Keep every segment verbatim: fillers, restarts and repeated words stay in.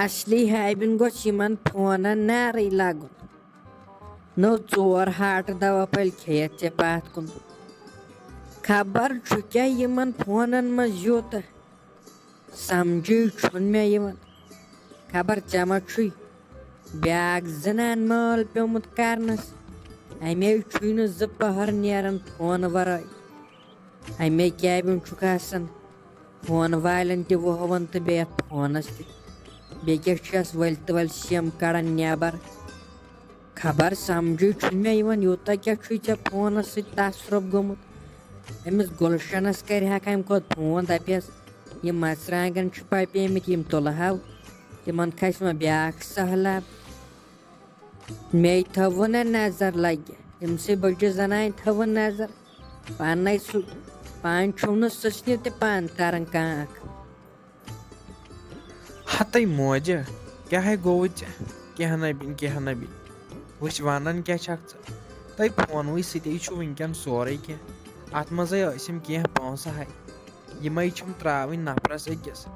اصلی ہیبن گوٚژھ یِمن فونن نارٕے لگُن۔ نٔو ژور ہاٹہٕ دوا پھٔلۍ کھیٚیَتھ ژےٚ پتھ کُن۔ خبر چھُ کیٛاہ یِمن فونن منٛز یوٗتاہ، سمجھے چھُنہٕ مےٚ یِوان۔ خبر ژےٚ ما چھُے بیٛاکھ زنان مٲل پیومُت کرنس؟ امے چھُے نہٕ زٕ پہر نیران فونہٕ ورٲے۔ امے کیبہِ منٛز چھُکھ آسان فون والٮ۪ن تہِ وُہوان تہٕ بیٚیہِ یتھ فونس تہِ۔ بیٚیہِ کیٛاہ چھُ یس ؤلۍ تہٕ ؤلۍ سِم کڑان نٮ۪بر؟ خبر سمجھے چھُنہٕ مےٚ یِوان، یوٗتاہ کیٛاہ چھُے ژےٚ فونس سۭتۍ تصرُف گوٚمُت؟ أمِس گُلشنس کرِ ہا کامہِ کھۄتہٕ فون، دپیس، "یِم مرژٕوانٛگن چھِ پپیمٕتۍ، یِم تُلہٕ ہاو، تِمن کھسہِ وۄنۍ بیٛاکھ سہلاب۔" مے تھٲوٕن نہ نظر لگہِ، أمۍ سٕے بٔجہِ زنانہِ تھٲوٕن نظر۔ پانے سُہ، پانہٕ چھُو نہٕ سٕژنہِ تہِ پانہٕ کران کانٛہہ اکھ۔ ہتے موجہِ، کیٛاہ ہے گوٚوُے ژےٚ؟ کینٛہہ نہ بِن، کینٛہہ نہ بِن۔ وٕچھ، ونان کیٛاہ چھکھ ژٕ؟ تۄہہِ فونوٕے سۭتی چھُ وٕنکیٚن سورُے کینٛہہ۔ اتھ منٛزے ٲسِم کینٛہہ پونٛسہٕ ہے۔ یِمے چھِم ترٛاوٕنۍ نفرس أکِس۔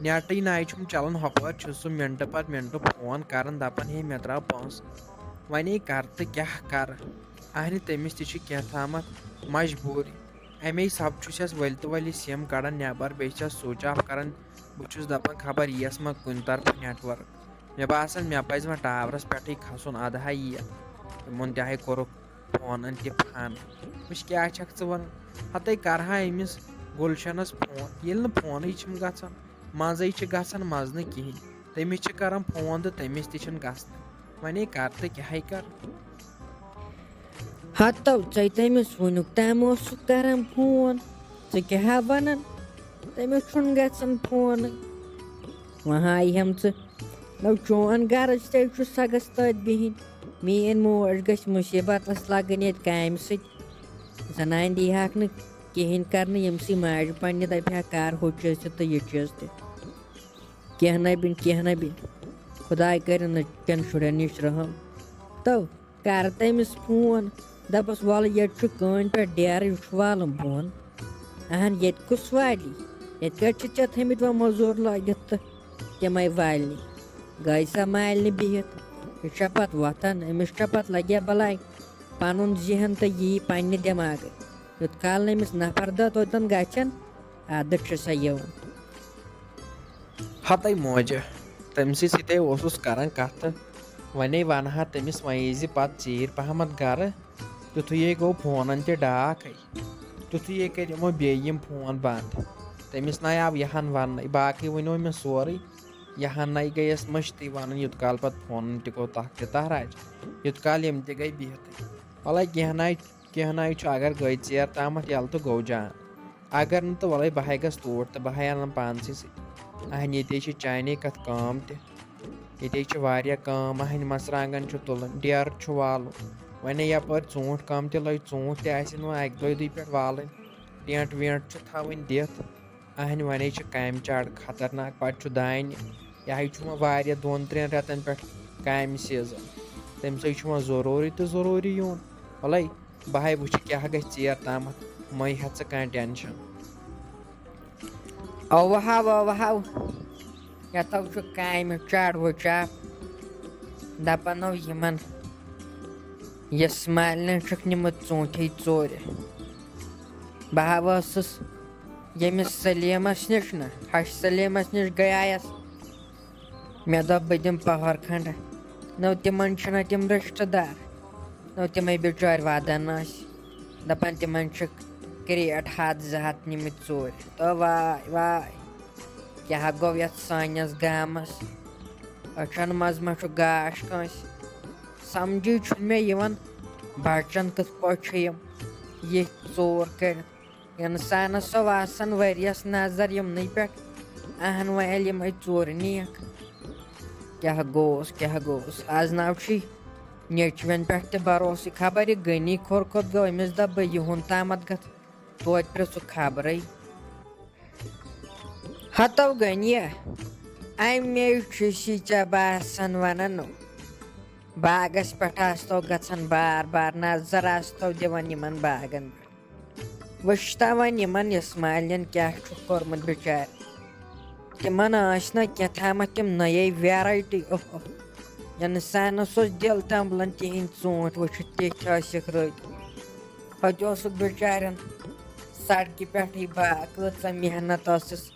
نیٹٕے ناے چھُم چلان، ہۄپٲرۍ چھُ سُہ منٹہٕ پتہٕ منٹہٕ فون کران، دپان، "ہے، مےٚ ترٛاو پونٛسہٕ۔" ونے کر تہٕ کیٛاہ کر؟ اہنہِ، تٔمِس تہِ چھِ کینٛہہ تامتھ مجبوٗری۔ اَمے سب چھُس یَس ؤلۍ تہٕ ؤلۍ یہِ سِم کڑان نٮ۪بر، بیٚیہِ چھَس سُچ آف کران۔ بہٕ چھُس دپان، خبر یِیَس ما کُنہِ طرفہٕ نیٹورک۔ مےٚ باسان، مےٚ پزِ وۄنۍ ٹاورس پٮ۪ٹھٕے کھسُن، ادٕ ہا یِیہِ۔ یِمن تہِ ہاے کوٚرُکھ فونن تہِ فن۔ وٕچھ، کیٛاہ چھکھ ژٕ ونان؟ ہتے کرٕ ہا أمِس گُلشنس فون، ییٚلہِ نہٕ فونٕے چھِم گژھان، منٛزٕے چھِ گژھان، منٛزٕ نہٕ کِہینۍ۔ تٔمِس چھِ کران فون تہٕ تٔمِس تہِ چھِنہٕ گژھان۔ ونے کر تہٕ کیٛاہے کر۔ ہتو، ژے تٔمِس وُنیُک تام اوسُکھ کران فون، ژٕ کیٛاہ ہا ونان؟ تٔمِس چھُنہٕ گژھان فونٕے۔ وۄنۍ ہایہِ ہم ژٕ۔ نو، چون غرض تیٚلہِ چھُ سگس تٔتھۍ بِہِنۍ۔ میٲنۍ موج گژھِ مُصیبتس لگٕنۍ ییٚتہِ کامہِ سۭتۍ۔ زنانہِ دی ہاکھ نہٕ کِہینۍ کرنہٕ، ییٚمہِ سۭتۍ ماجہِ پننہِ دپہِ ہا، کر ہُہ چیٖز تہِ تہٕ یہِ چیٖز تہِ۔ کینٛہہ نہ بِن، کینٛہہ نہ بِن۔ خداے کرِ نہٕ کٮ۪ن شُرٮ۪ن نِش رحم۔ تو کر تٔمِس فون، دپس، "ولہٕ، ییٚتہِ چھُ کٲنۍ پٮ۪ٹھ ڈیرٕ، یہِ چھُ والُن بۄن۔ اہن، ییٚتہِ کُس والی؟ ییٚتہِ کتہِ چھِ ژےٚ تھٲمٕتۍ وۄنۍ مٔزوٗر لٲگِتھ تہٕ تِمے والنہِ؟" گٔے سۄ مالنہِ بِہِتھ۔ یہِ چھےٚ پتہٕ وۄتھان، أمِس چھےٚ پتہٕ لگیا بلاے پنُن ذہن تہٕ یی پننہِ دٮ۪ماغہٕ۔ یوٚت کال نہٕ أمِس نفر دہ توٚتن گژھن، ادٕ چھُ سۄ یِوان۔ ہتے موجہِ، تٔمۍ سٕے سۭتۍ اوسُس کران کتھٕ۔ ونے ونہٕ ہا تٔمِس، وۄنۍ یی زِ پتہٕ ژیٖرۍ پہمتھ گرٕ۔ تیُتھُے یے گوٚو فونن تہِ ڈاکھے۔ تیُتھُے یے کٔرۍ یِمو بیٚیہِ یِم فون بنٛد۔ تٔمِس نَے آو یہِ ہن وننَے، باقٕے ؤنیو مےٚ سورُے۔ یہِ ہن نَے گٔیَس مٔشتٕے ونان، یوٚت کال پتہٕ فونن تہِ گوٚو تکھ تہٕ تہراج، یوٚت کال یِم تہِ گٔے بِہتٕے۔ وَلَے کینٛہہ نَے، کینٛہہ نَے چھُ، اگر گٔے ژیر تامتھ یَلہٕ تہٕ گوٚو جان۔ اگر نہٕ تہٕ وَلَے بہٕ ہَے گژھٕ توٗرۍ تہٕ بہٕ ہَے اَنَن پانسٕے سۭتۍ۔ اَہَن ییٚتے چھِ چانے کَتھ کٲم تہِ۔ ییٚتے چھِ واریاہ کٲم، اَہَن مَرژٕوانٛگَن چھُ تُلُن، ڈیرٕ چھُ والُن۔ وۄنۍ یَپٲرۍ ژوٗنٛٹھۍ کٲم تہِ لٔج، ژوٗنٛٹھۍ تہِ آسن وۄنۍ اَکہِ دۄیہِ دۄہہِ پٮ۪ٹھ والٕنۍ۔ ٹینٛٹ وینٛٹ چھُ تھاوٕنۍ دِتھ۔ اَہَنہِ وۄنۍ چھِ کامہِ چاڑ خطرناک، پَتہٕ چھُ دانہِ۔ یہِ ہَے چھُ وۄنۍ واریاہ دۄن ترٛٮ۪ن رٮ۪تَن پٮ۪ٹھ کامہِ سیٖزَن۔ تَمہِ سۭتۍ چھُ وۄنۍ ضروٗری تہٕ ضروٗری یُن۔ وَلَے، بہٕ ہَے وٕچھِ کیٛاہ گژھِ ژیر تامَتھ، مَے ہےٚ ژٕ کانٛہہ ٹٮ۪نشَن۔ اوہا، اوہا، یَتھ ہَو چھُ کامہِ چاڑ وٕچاپ۔ دَپَن ہَو یِمَن، یَس مالِنٮ۪ن چھُکھ نِمُت ژوٗنٛٹھۍ ژورِ۔ بہٕ ہا ٲسٕس ییٚمِس سلیٖمَس نِش نہ، ہَش سلیٖمَس نِش گٔیایَس۔ مےٚ دوٚپ، بہٕ دِمہٕ پۄہَر کھنٛڈ۔ نو تِمَن چھِنہ تِم رِشتہٕ دار، نو تِمَے بِچٲرۍ وَدان ٲسۍ۔ دَپان، تِمَن چھِ کرٛیٹ ہَتھ زٕ ہَتھ نِمٕتۍ ژوٗرِ۔ تو واے، واے، کیٛاہ گوٚو یَتھ سٲنِس گامَس؟ أچھَن منٛز ما چھُ گاش کٲنٛسہِ؟ سَمجھٕے چھُنہٕ مےٚ یِوان، بَچَن کِتھ پٲٹھۍ چھِ یِم یِتھۍ ژوٗر کٔرِتھ؟ اِنسانَس سۄ آسان ؤریَس نظر یِمنٕے پٮ۪ٹھ۔ اہن، وۄنۍ ییٚلہِ یِمَے ژوٗرِ نِیَکھ۔ کیٛاہ گوٚوس، کیٛاہ گوٚوس؟ آز ناو چھُے نیٚچوٮ۪ن پٮ۪ٹھ تہِ بھروسٕے۔ خبر یہِ غنی کھوٚر کوٚت گوٚو، أمِس دَپ بہٕ یِہُنٛد تامَتھ گژھٕ توتہِ پرٛژھُکھ خبرٕے۔ ہتو غنیہ، اَمے چھُسی ژےٚ باسان وَنان، باغَس پٮ۪ٹھ آستو گژھان بار بار، نظر آستو دِوان یِمَن باغَن پٮ۪ٹھ۔ وٕچھتا وۄنۍ یِمن اسماعیلن کیٛاہ چھُکھ کوٚرمُت بِچارِ۔ تِمن ٲسۍ نہ کینٛہہ تامتھ تِم نَیے ویرایٹی۔ اوہ اوہ، اِنسانس اوس دِل تمبلان تِہنٛدۍ ژوٗنٛٹھۍ وٕچھِتھ، تِتھۍ ٲسِکھ رٔتۍ۔ ہوٚتہِ اوسُکھ بِچارٮ۪ن سڑکہِ پٮ۪ٹھٕے با کۭژاہ محنت ٲسٕس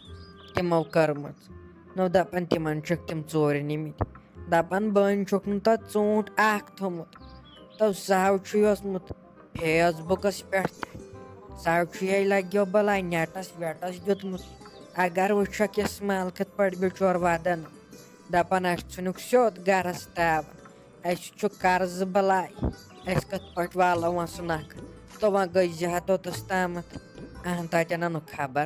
تِمو کٔرمٕژ۔ نو دپان تِمن چھِکھ تِم ژوٗرِ نِمٕتۍ۔ دپان بٔنۍ چھُکھ نہٕ تتھ ژوٗنٛٹھ اکھ تھوٚمُت۔ تو سُہ ہو چھُ اوسمُت فیس بُکس پٮ۪ٹھ تہِ۔ سُہ ہو چھُ یہِ لگیو بلاے نیٹس ویٹس دیُتمُت۔ اگر وٕچھکھ یہِ سمال کِتھ پٲٹھۍ بِچور ودان۔ دپان اسہِ ژھٕنُکھ سیوٚد گرس تاوان۔ اسہِ چھُ قرضہٕ بلاے۔ اسہِ کِتھ پٲٹھۍ والو وۄنۍ سُہ نکھٕ؟ تو وۄنۍ گٔے زِ ہا توٚتس تامتھ۔ اہن تتٮ۪ن انُکھ خبر۔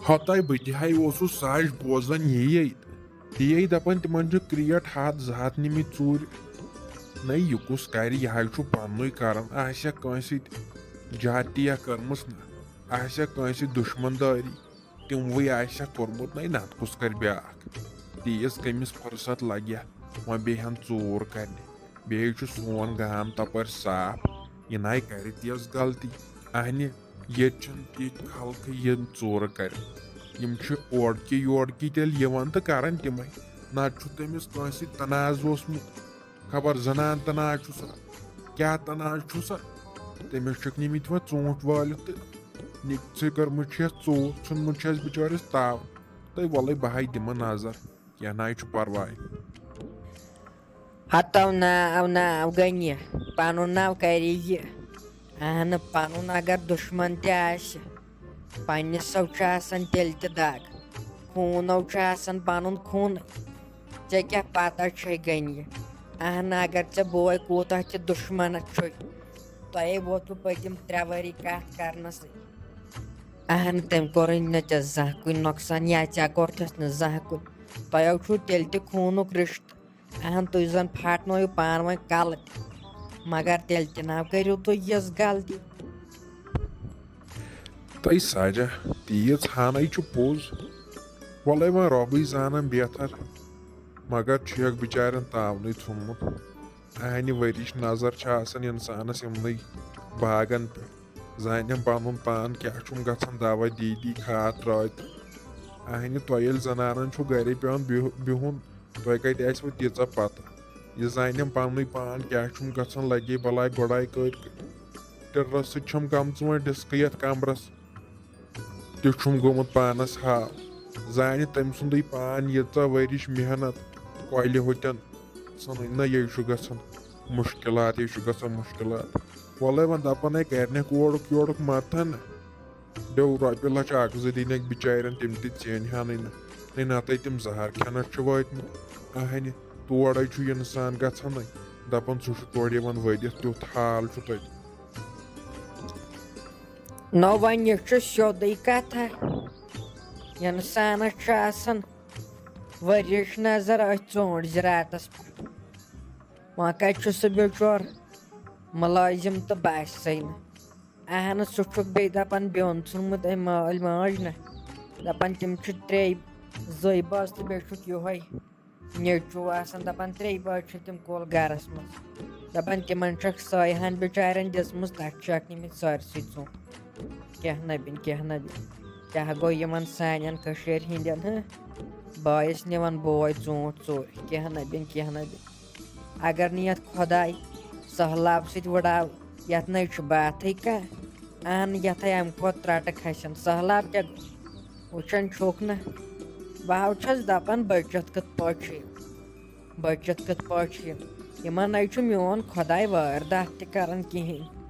ہتاے بہٕ تہِ ہاے اوسُس ساش بوزان یی یے۔ تی یے دپان تِمن چھُ کرٛیٹ ہتھ زٕ ہتھ نِمٕتۍ ژوٗرِ۔ نَے یہِ کُس کرِ، یہِ ہاے چھُ پننُے کران، آسہِ ہا کٲنٛسہِ سۭتۍ جاتیہ کٔرمٕژ نہ، آسہِ ہا کٲنٛسہِ سۭتۍ دُشمن دٲری، تِموٕے آسہِ ہا کوٚرمُت، نَے نتہٕ کُس کرِ بیٛاکھ۔ تیٖژ کٔمِس فرصت لگہِ ہا وۄنۍ بیٚیہِ ہن ژوٗر کرنہِ؟ بیٚیہِ چھُ سون گام تپٲرۍ صاف، یہِ نَے کرِ تیژ غلطی۔ اہنہِ، ییٚتہِ چھِنہٕ تِتھۍ خلقٕے یِم ژوٗرٕ کرن۔ یِم چھِ اورٕکی یورٕکی تیٚلہِ یِوان تہٕ کران تِمے۔ نتہٕ چھُ تٔمِس کٲنٛسہِ سۭتۍ تنازٕ اوسمُت۔ خبر زنان تنازٕ چھُ سا، کیٛاہ تنازٕ چھُ سا؟ تٔمِس چھِکھ نِمٕتۍ وۄنۍ ژوٗنٛٹھۍ وٲلِتھ تہٕ نِکژٕے کٔرمٕژ چھِ یَتھ ژوٗر، ژھُنمُت چھِ اَسہِ بِچٲرِس تاو۔ تہٕ وَلَے بہٕ ہاے دِمہٕ نظر، کینٛہہ نَے چھُ پرواے۔ ہتو ناو ناو گنہِ، پنُن ناو کرِ یہِ۔ اہنہٕ، پنُن اگر دُشمن تہِ آسہِ، پننِسو چھُ آسان تیٚلہِ تہِ دگ۔ خوٗنو چھُ آسان پنُن خوٗنٕے۔ ژےٚ کیٛاہ پتہ چھے گنہِ؟ اہنہٕ، اگر ژےٚ بوے کوٗتاہ تہِ دُشمن چھُے، تۄہے ووتوٕ پٔتِم ترٛےٚ ؤری کتھ کرنسٕے۔ اہنہٕ، تٔمۍ کوٚرُے نہٕ ژےٚ زانٛہہ کُنہِ نۄقصان یا ژےٚ کوٚرتھس نہٕ زانٛہہ کُنہِ۔ تۄہو چھُو تیٚلہِ تہِ خوٗنُک رشتہٕ۔ اہن، تُہۍ زن پھاٹنٲیِو پانہٕ ؤنۍ کلہٕ تہِ، مگر تیٚلہِ تہِ نہ کٔرِو تُہۍ یِژھ غلطی۔ تہٕ سجہ، تیٖژ ہانٕے چھُ پوٚز۔ وَلَے وۄنۍ رۄبٕے زانان بہتر، مگر چھُکھ بِچارٮ۪ن تاونٕے ژھُنمُت۔ اہنہِ ؤرِش نظر چھِ آسان اِنسانَس یِمنٕے باغن پٮ۪ٹھ۔ زانٮ۪م پنُن پان کیٛاہ چھُم گژھان دوا دی دی کھاد ترٛٲوِتھ۔ اہنہِ تۄہہِ ییٚلہِ زنانن چھُ گرے پٮ۪وان بِہُ-، بِہُن، تۄہہِ کتہِ آسِوٕ تیٖژاہ پتہ؟ یہِ زانٮ۪م پننُے پان کیٛاہ چھُم گژھان، لگے بلاے گۄڈاے کٔرۍ ٹِرس سۭتۍ چھَم گٔمژٕ وۄنۍ ڈِسکہٕ یتھ کمرس۔ تہِ چھُم گوٚمُت پانس حال۔ زانہِ تٔمۍ سُنٛدٕے پان ییٖژاہ ؤرِش محنت کۄلہِ ہوٚتٮ۪ن ژھٕنٕنۍ۔ نہ، یے چھُ گژھان مُشکلات، یے چھُ گژھان مُشکلات۔ وَلَے وۄنۍ دَپان ہے کَرنَکھ اورُک یورُک مَتھَن، بیٚو رۄپیہِ لَچھ اَکھ زٕ دِنَکھ بِچارٮ۪ن، تِم تہِ ژینۍ ہَنٕے نہٕ۔ ہے نَتہٕ تِم زَہر کھٮ۪نَس چھِ وٲتۍمٕتۍ۔ اَہَنہِ، تورَے چھُ اِنسان گژھانٕے، دَپان سُہ چھُ تورٕ یِوان ؤدِتھ، تیُتھ حال چھُ تَتہِ۔ نو وۄنۍ یہِ چھُ سیوٚدُے کتھا۔ اِنسانس چھُ آسان ؤرِش نظر أتھۍ ژوٗنٛٹھۍ زِراعتس پٮ۪ٹھ۔ وۄنۍ کتہِ چھُ سُہ بِچور مُلٲزِم تہٕ باسہِ سٕے نہٕ۔ اہن، سُہ چھُکھ بیٚیہِ دپان بیوٚن ژھُنمُت أمۍ مٲلۍ ماجہِ نہ۔ دپان تِم چھِ ترٛے، زٕے بٲژ تہٕ بیٚیہِ چھُکھ یِہوٚے۔ نیٚچوٗ آسان، دَپان ترٛیٚیہِ بٲژ چھِ تِم کُل گَرَس منٛز۔ دَپان تِمَن چھَکھ سۄے ہَن بِچارٮ۪ن دِژمٕژ، تَتھ چھِ اَکھ نِمٕتۍ سٲرسٕے ژوٗنٛٹھۍ۔ کیٛاہ نہ بِن، کیٛاہ نہ بِن۔ کیٛاہ گوٚو یِمَن سانٮ۪ن کٔشیٖرِ ہِنٛدٮ۪ن، ہہ؟ بٲیِس نِوان بوے ژوٗنٛٹھ ژوٗرِ۔ کیٛاہ نہ بِن، کیٛاہ نہ بِن۔ اگر نہٕ یَتھ خۄداے سٔہلاب سۭتۍ وٕڑاو، یَتھ نَے چھُ باتھٕے کانٛہہ۔ اہن، یتھے امہِ کھۄتہٕ ترٹہٕ کھسن۔ سہلاب کیٛاہ گوٚو؟ وٕچھان چھُکھ نہ؟ بہٕ ہا چھَس دپان بٔچِتھ کِتھ پٲٹھۍ چھِ یِم؟ بٔچِتھ کِتھ پٲٹھۍ چھِ یِم؟ یِمن نَے چھُ میون خۄداے وٲرداتھ تہِ کران کِہیٖنۍ۔